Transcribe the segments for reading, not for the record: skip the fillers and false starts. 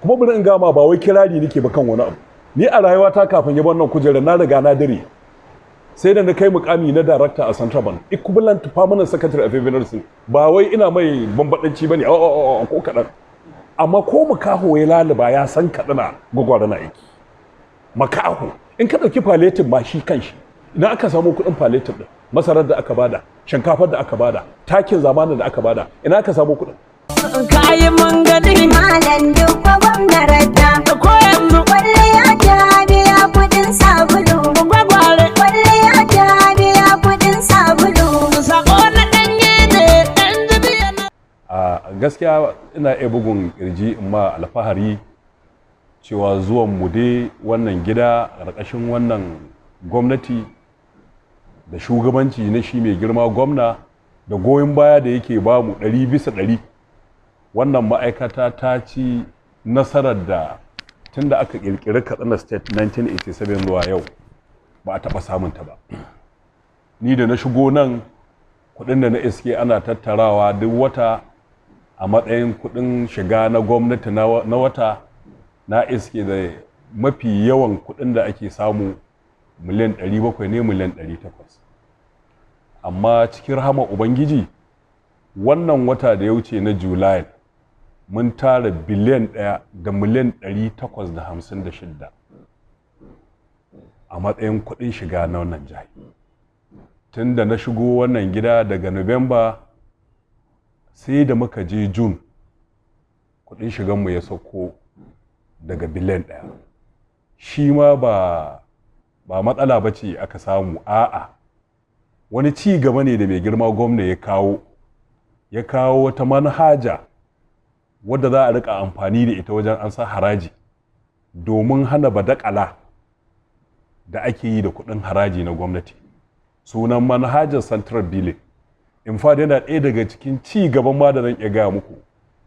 Kuma bari in gama, ba wai kirari nake ba kan wani abu. Ni a rayuwata, kafin ya wannan kujerar, na riga na dare sai da na kai mukami na director a Central Bank, equivalent to permanent secretary of university. Ba wai ina mai bambadanci bane ko kaɗan, amma ko makaho ya laluba ya san Katsina gwagwara na aiki. Makaho in ka ɗauki palliative ma, shi kanshi idan aka samu kuɗin palliative ɗin, masarar da aka bada, shinkafar da aka bada, takin zamanin da aka bada, ina aka samu kuɗin? Kayi mun gani. Malam Dikko, gwamna radda. Ko yanzu. Kwalliya ta biya kudin sabulu. Gwagware. Kwalliya ta biya kudin sabulu. Sako na ɗanye ne ɗan jibiya na. A gaskiya ina iya bugun kirji in ma alfahari cewa zuwan mu dai wannan gida, ƙarƙashin wannan gwamnati da shugabanci na shi mai girma gwamna da goyon baya da yake ba mu 100%, wannan ma'aikata ta ci nasarar da tun da aka ƙirƙiri Katsina State 1987 zuwa yau ba a taɓa samunta ba. Ni da na shigo nan, kuɗin da na iske ana tattarawa duk wata a matsayin kuɗin shiga na gwamnati na wata, na iske da mafi yawan kuɗin da ake samu miliyan 700 ne, miliyan 800. Amma cikin rahama Ubangiji, wannan wata da ya wuce na July, mun tara biliyan 1 da miliyan 856 a matsayin kuɗin shiga na wannan jiha. Tun da na shigo wannan gida daga Nuwamba sai da muka je June, kuɗin shiganmu ya sauko daga biliyan 1. Shi ma ba matsala ba ce aka samu, a'a, wani ci gaba ne da mai girma gwamna ya kawo. Ya kawo wata manhaja wadda za a rika amfani da ita wajen an sa haraji domin hana badakala da ake yi da kuɗin haraji na gwamnati. Sunan manhajar central billing. In fact, yana ɗaya daga cikin ci gaban ma da zan iya gaya muku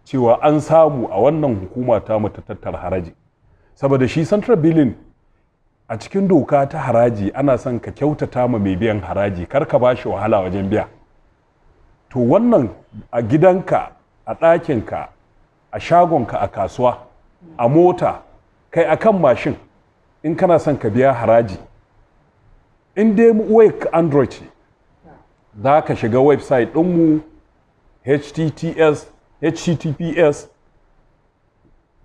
cewa an samu a wannan hukuma ta mu ta tattara haraji. Saboda shi central billing, a cikin doka ta haraji, ana son ka kyautata ma mai biyan haraji, kar ka ba shi wahala wajen biya. To wannan a gidanka, a ɗakinka, a shagonka, a kasuwa, a mota, kai a kan mashin, in kana son ka biya haraji, in dai wayar Android ce, za ka shiga website ɗinmu, https, https,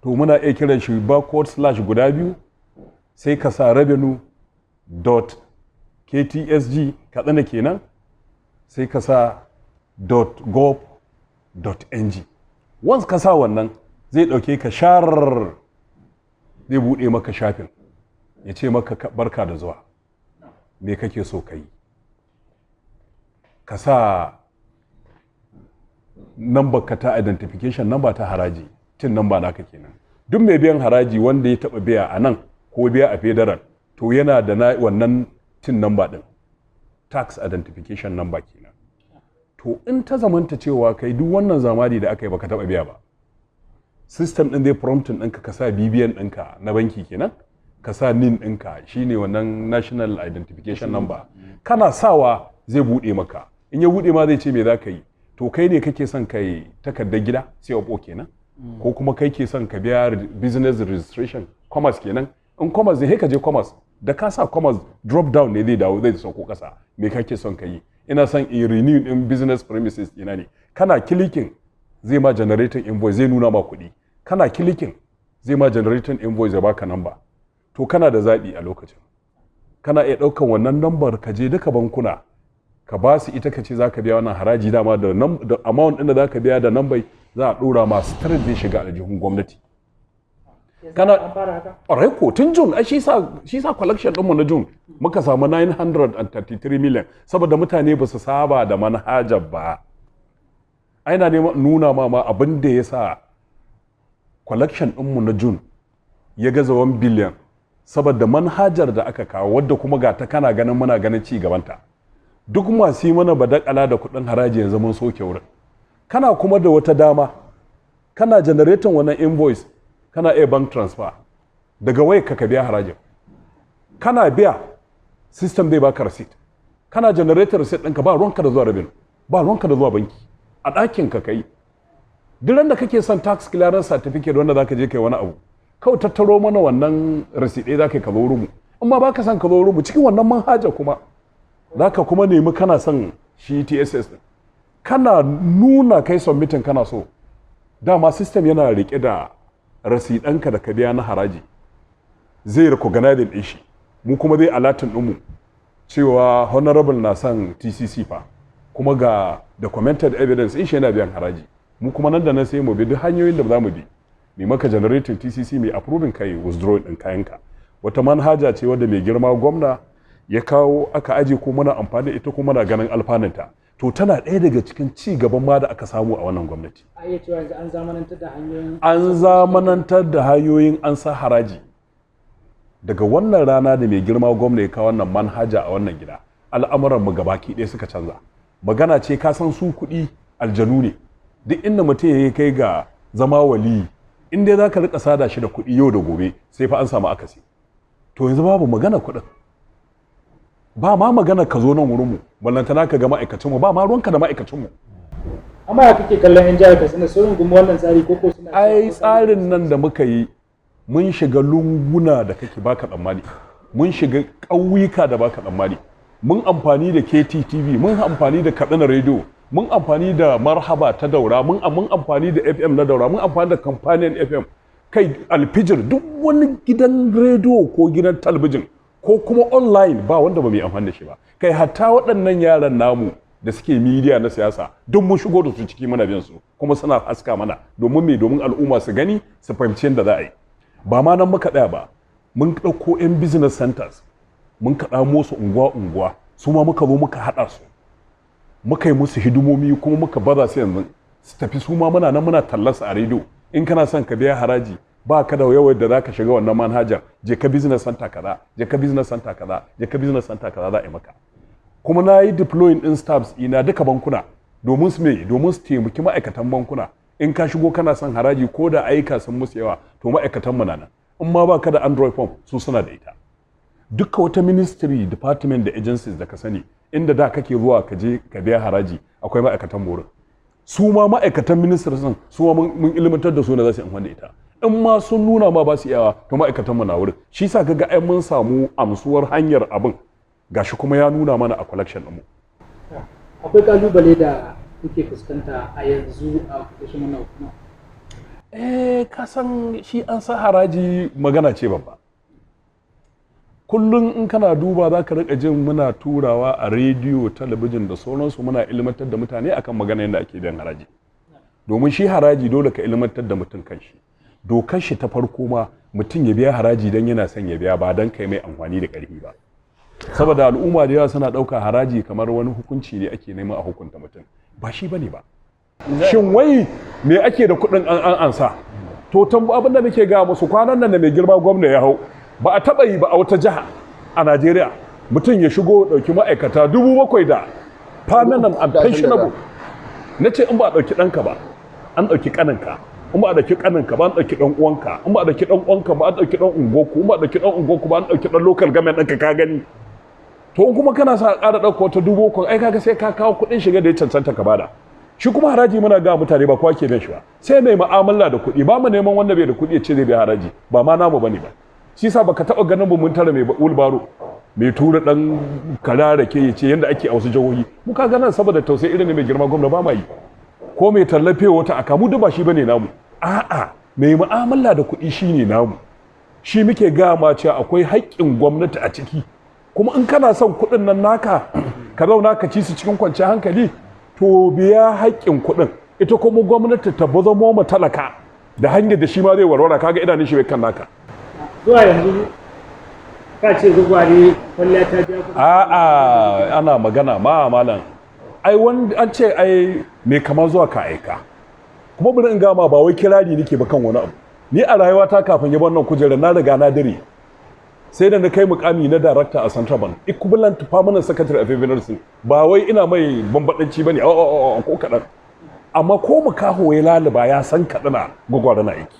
to muna iya kiran shi backward slash guda biyu, sai ka sa revenue dot ktsg, Katsina kenan, sai ka sa dot gov dot ng. Once ka sa wannan, zai ɗauke ka sharar, zai buɗe maka shafin, ya ce maka, "Barka da zuwa, me kake so ka yi?" Ka sa number ka ta identification number ta haraji, TIN number naka kenan. Duk mai biyan haraji wanda ya taɓa biya a nan ko biya a federal, to yana da na wannan TIN number din, tax identification number kenan. To in ta zamanta cewa kai duk wannan zamani da aka yi baka taɓa biya ba, system din zai prompting ɗinka ka sa BVN ɗinka na banki kenan, ka sa NIN ɗinka, shine wannan national identification number. Kana sawa zai buɗe maka. In ya buɗe ma, zai ce me za ka yi? To kai ne kake son kai takardar gida, CFO kenan, ko kuma kai ke son ka biya business registration, commerce kenan. In commerce ne, sai ka je commerce. Da ka sa commerce, drop down ne zai dawo, zai sauko kasa. Me kake son ka yi? Ina son in renew din business premises ina ne. Kana clicking, zai ma generating invoice, zai nuna ma kuɗi. Kana clicking, zai ma generating invoice, ya baka number. To kana da zaɓi a lokacin, kana iya ɗaukan wannan number ka je duka bankuna ka ba su ita, ka ce za ka biya wannan haraji. Dama da amount ɗin da za ka biya da number za a ɗora ma, straight zai shiga aljihun gwamnati. Kana An fara haka? Ƙwarai ko, tun June. Ai shi sa collection ɗinmu na June muka samu 933 million, saboda mutane ba su saba da manhajar ba. Ai na neman nuna ma abin da ya sa collection ɗinmu na June ya gaza 1 billion, saboda manhajar da aka kawo, wadda kuma ga ta kana ganin muna ganin ci gabanta. Duk masu yi mana badakala da kuɗin haraji, yanzu mun soke wurin. Kana kuma da wata dama, kana generating wannan invoice, kana iya bank transfer daga wayar ka biya harajin. Kana biya, system zai baka receipt. Kana generator receipt ɗinka, ba ruwanka da zuwa revenue, ba ruwanka da zuwa banki, a ɗakin ka kai. Duk ran da kake son tax clearance certificate wanda zaka je kai wani abu, kawai tattaro mana wannan receipt ɗaya zaka yi ka zo wurin mu. In ma baka son ka zo wurin mu, cikin wannan manhaja kuma zaka kuma nemi kana son shi TCS din, kana nuna kai submitting kana so, dama system yana rike da rasidanka da ka biya na haraji, zai recognize din shi. Mu kuma zai alerting ɗinmu cewa honorable na son TCC fa, kuma ga documented evidence in shi yana biyan haraji. Mu kuma nan da nan sai mu bi duk hanyoyin da za mu bi mai maka generating TCC, mai approving, kai withdraw din kayanka. Wata manhaja ce wadda mai girma gwamna ya kawo aka aje, ko muna amfani da ita, ko muna ganin alfanunta. To, tana ɗaya daga cikin ci gaban ma da aka samu a wannan gwamnati. A iya cewa yanzu an zamanantar da hanyoyin An zamanantar da hanyoyin an sa haraji. Daga wannan rana da mai girma gwamna ya kawo wannan manhaja a wannan gida, al'amuran mu gabaki ɗaya suka canza. Magana ce, ka san su kuɗi aljanu ne. Duk inda mutum ya kai ga zama waliyi, in dai za ka rika sada shi da kuɗi yau da gobe, sai fa an samu akasi. To, yanzu babu magana kuɗin, ba ma magana ka zo nan wurinmu, ballantana ka ga ma'aikacinmu, ba ma ruwanka da ma'aikacinmu. Amma ya kake kallon yan jihar Katsina? Sun rungumi wannan tsari ko suna Ai tsarin nan da muka yi, mun shiga lunguna da kake baka tsammani, mun shiga ƙauyuka da baka tsammani, mun amfani da KTTV, mun amfani da Katsina Radio, mun amfani da Marhaba ta Daura, mun amfani da FM na Daura, mun amfani da Companion FM, kai Alfijir, duk wani gidan rediyo ko gidan talabijin ko kuma online, ba wanda ba mu yi amfani da shi ba. Kai, hatta waɗannan yaran namu da suke media na siyasa, duk mun shigo da su ciki, muna biyan su kuma suna haska mana. Domin me? Domin al'umma su gani, su fahimci yadda za a yi. Ba ma nan muka tsaya ba, mun ɗauko 'yan business centers, mun kaɗa musu unguwa unguwa, su ma muka zo muka haɗa su, muka yi musu hidimomi, kuma muka baza su yanzu su tafi. Su ma muna nan muna tallarsu a rediyo: in kana son ka biya haraji, ba ka da yawan da za ka shiga wannan manhajar, je ka business center kaza, je ka business center kaza, je ka business center kaza, za a yi maka. Kuma na yi deploying din staffs ina duka bankuna domin su me? Domin su taimaki ma'aikatan bankuna. In ka shigo kana son haraji, ko da ayyuka sun musu yawa, to ma'aikatan mu na nan. In ma ba ka da Android phone, su suna da ita. Duka wata ministry, department da agencies da ka sani, inda da kake zuwa ka je ka biya haraji, akwai ma'aikatan wurin. Su ma ma'aikatan ministry sun su ma mun ilmantar da su na za su yi amfani da ita. In ma sun nuna ma ba su iyawa, to ma'aikatan mu na wurin. Shi sa kaga ai mun samu amsuwar hanyar abin, gashi kuma ya nuna mana a collection ɗinmu. Akwai kalubale da kuke fuskanta a yanzu a ƙarƙashin wannan hukuma? Eh, ka san shi an sa haraji magana ce babba. Kullum in kana duba za ka rika jin muna turawa a rediyo, talabijin da sauransu, muna ilmantar da mutane akan magana yadda ake biyan haraji. Domin shi haraji dole ka ilmantar da mutum kanshi. Dokar shi ta farko ma, mutum ya biya haraji don yana son ya biya, ba don kai mai amfani da ƙarfi ba. Saboda al'umma da yawa suna ɗauka haraji kamar wani hukunci ne ake nema a hukunta mutum. Ba shi bane ba. Shin wai me ake da kuɗin an ansa? To, tambu abin da nake ga musu, kwanan nan da mai girma gwamna ya hau, ba a taɓa yi ba a wata jiha a Najeriya, mutum ya shigo ɗauki ma'aikata 7,000 da permanent and pensionable. Na ce in ba a ɗauki ɗanka ba, an ɗauki ƙaninka. In ba a ɗauki ƙaninka ba, an ɗauki ɗan uwanka. In ba a ɗauki ɗan uwanka ba, an ɗauki ɗan unguwarku. In ba a ɗauki ɗan unguwarku ba, an ɗauki ɗan local government ɗinka. Ka gani? To, in kuma kana sa ƙara ɗauka wata 7,000, ai kaga sai ka kawo kuɗin shiga da ya cancanta ka bada. Shi kuma haraji, muna ga mutane, ba kowa ke biyan shi ba, sai mai mu'amala da kuɗi. Ba mu neman wanda bai da kuɗi ya ce zai biya haraji, ba ma namu bane ba. Shi sa baka taɓa ganin mu mun tara mai wheelbarrow, mai tura ɗan kararake, ya ce yanda ake a wasu jihohi. Mu ka ganin saboda tausayi irin mai girma gwamna ba ma yi, ko mai tallafe wata aka mu duk ba shi bane namu. A'a, mai mu'amala da kuɗi shine namu. Shi muke gama cewa akwai haƙƙin gwamnati a ciki, kuma in kana son kuɗin nan naka ka zauna ka ci su cikin kwanciyar hankali, to biya haƙƙin kuɗin. Ita kuma gwamnati ta zamo ma talaka da hanyar da shi ma zai warware, kaga idanun shi bai kan naka. Zuwa yanzu ka ce gwagware kwalliya ta biya kuɗin? A'a, ana magana ma malam, ai wanda an ce ai mai kama zuwa ka aika. Kuma bari in gama, ba wai kirari nake ba kan wani abu. Ni a rayuwata, kafin ya wannan kujerar, na riga na dire sai da na kai mukami na director a Central Bank, equivalent to permanent secretary of Revenue. Ba wai ina mai bambadanci bane ko kaɗan, amma ko makaho ya laluba ya san Katsina gwagwara na aiki.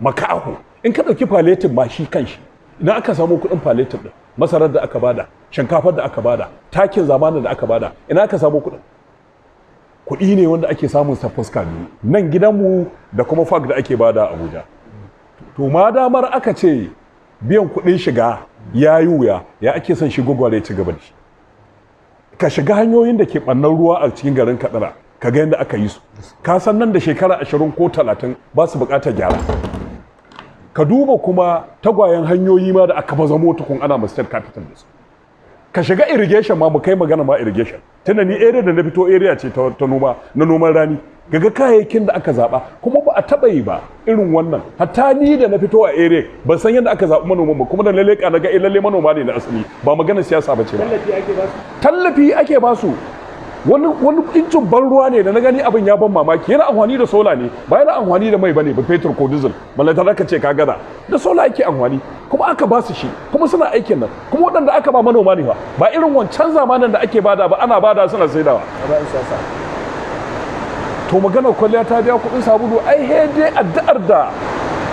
Makaho, in ka ɗauki palliative ma shi kanshi, idan aka samu kuɗin palliative ɗin, masarar da aka bada, shinkafar da aka bada, takin zamanin da aka bada, ina aka samu kuɗin? Kuɗi ne wanda ake samun sa fuska biyu, nan gidanmu da kuma FAAC da ake bada a Abuja. To, ma damar aka ce biyan kuɗin shiga ya yi wuya, ya ake son shi Gwagware ya ci gaba da shi? Ka shiga hanyoyin da ke ɓannan ruwa a cikin garin Katsina, ka ga yadda aka yi su. Ka san nan da shekara 20 ko 30 ba su buƙatar gyara. Ka duba kuma tagwayen hanyoyi ma da aka baza mota kun ana ma state capital da su. Ka shiga irrigation ma, mu kai magana ma irrigation, tunda ni area da na fito area ce ta noma, na noman rani. Gaga kayayyakin da aka zaba, kuma ba a taba yi ba irin wannan. Hatta ni da na fito a area ban san yadda aka zaɓi manoman ba, kuma da lalle ka ga lalle manoma ne na asali, ba magana siyasa ba ce ba. Tallafi ake ba su? Tallafi ake ba su. Wani injin ban ruwa ne da na gani, abin ya ban mamaki. Yana amfani da solar ne, ba yana amfani da mai bane ba, fetur ko diesel, balanta ka ce ka gaza. Da solar ake amfani, kuma aka ba su shi, kuma suna aikin nan. Kuma waɗanda aka ba manoma ne, ba irin wancan zamanin da ake bada ba, ana bada suna saidawa. A bayan siyasa. To, maganar kwalliya ta biya kuɗin sabulu, ai he dai addu'ar da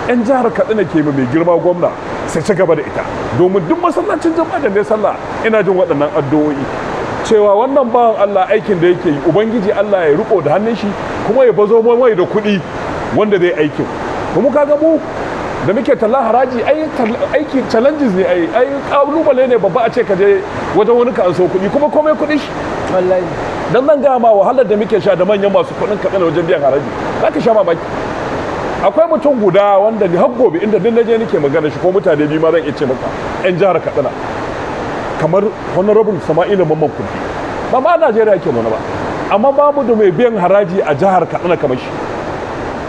'yan jihar Katsina ke mai girma gwamna, sai ci gaba da ita, domin duk masallacin jama'a da ne sallah ina jin waɗannan addu'o'i cewa wannan bawan Allah, aikin da yake yi, Ubangiji Allah ya riko da hannun shi, kuma ya bazo mai da kuɗi wanda zai aikin. Kuma kaga mu da muke talla haraji, ai aiki challenges ne, ai kalubale ne babba a ce ka je wajen wani ka an so kuɗi, kuma komai kuɗi shi. Wallahi. Dan zan gaya ma wahalar da muke sha da manyan masu kuɗin Katsina wajen biyan haraji, za ka sha mamaki. Akwai mutum guda wanda ni har gobe inda duk naje nake magana shi, ko mutane biyu ma zan iya ce maka yan jihar Katsina, kamar Honorable Sama'ila Mamman Kurfi. Ba ma Najeriya yake zaune ba, amma babu da mai biyan haraji a jihar Katsina kamar shi.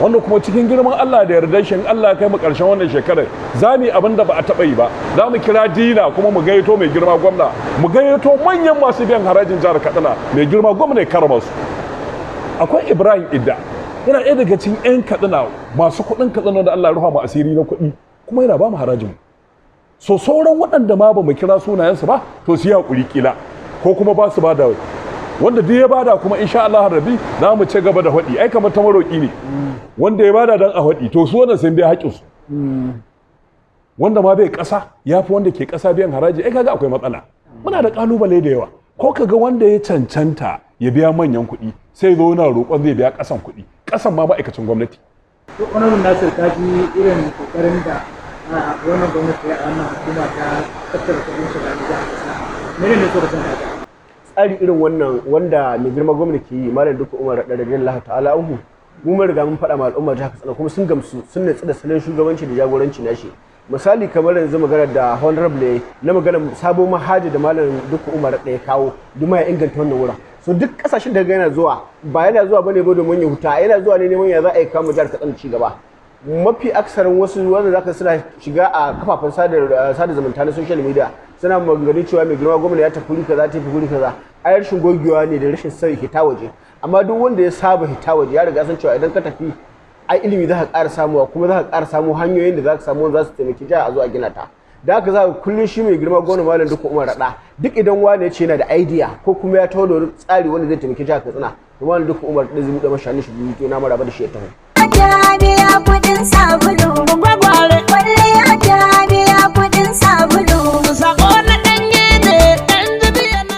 Wanda kuma cikin girman Allah da yarda shi, in Allah ya kai mu karshen wannan shekarar, za mu yi abin da ba a taɓa yi ba. Za mu kira dinner, kuma mu gayyato mai girma gwamna, mu gayyato manyan masu biyan harajin jihar Katsina, mai girma gwamna ya karama su. Akwai Ibrahim Idda, yana ɗaya daga cikin 'yan Katsina masu kuɗin Katsina da Allah ya rufa mu asiri na kuɗi, kuma yana ba mu harajin. So sauran waɗanda ma ba mu kira sunayensu ba, to su yi haƙuri, kila ko kuma ba su ba da wanda duk ya bada. Kuma insha Allah rabbi za mu ci gaba da haɗi. Ai kamar ta maroƙi ne, wanda ya bada dan a haɗi, to su wannan sun biya haƙƙinsu. Wanda ma bai ƙasa ya fi wanda ke ƙasa biyan haraji. Ai kaga akwai matsala, muna da ƙalubale da yawa. Ko kaga wanda ya cancanta ya biya manyan kuɗi, sai zo yana roƙon zai biya ƙasan kuɗi, ƙasan ma ma'aikacin gwamnati. To, Honorable Nasir, ka ji irin kokarin da wannan gwamnati a wannan hukuma ta tattara kuɗin shiga na jihar Katsina. Menene ne tsoron ka? Tsari irin wannan wanda mai girma gwamna ke yi, Malam Dikko Umar Radda radiyallahu ta'ala anhu, mu mun riga mun faɗa ma al'umma jihar Katsina, kuma sun gamsu, sun natsu da salon shugabanci da jagoranci nashi. Misali, kamar yanzu maganar da Honorable na maganar sabon manhaja da Malam Dikko Umar Radda ya kawo domin ya inganta wannan wurin. So duk kasashen da yana zuwa, ba yana zuwa bane ba domin ya huta, yana zuwa ne neman ya za a yi kama jihar Katsina ci gaba. Mafi aksarin wasu wanda zaka suna shiga a kafafen sada zumunta na social media suna maganganun cewa mai girma gwamna ya tafi wuri kaza, tafi wuri kaza, ai rashin gogewa ne da rashin sai hita waje. Amma duk wanda ya saba hita waje ya riga san cewa idan ka tafi, ai ilimi za ka ƙara samuwa, kuma za ka ƙara samu hanyoyin da za ka samu wanda za su taimaki jiha a zo a gina ta. Da haka za ka kullum shi mai girma gwamna Malam Dikko Umar Radda, duk idan wani ya ce yana da idea ko kuma ya taho da wani tsari wanda zai taimaki jihar Katsina, to Malam Dikko Umar Radda zai buɗe mashi hannun shi biyu, to na maraba da shi ya taho. Ta biya kudin sabulu. Gwagware. Kwalliya ta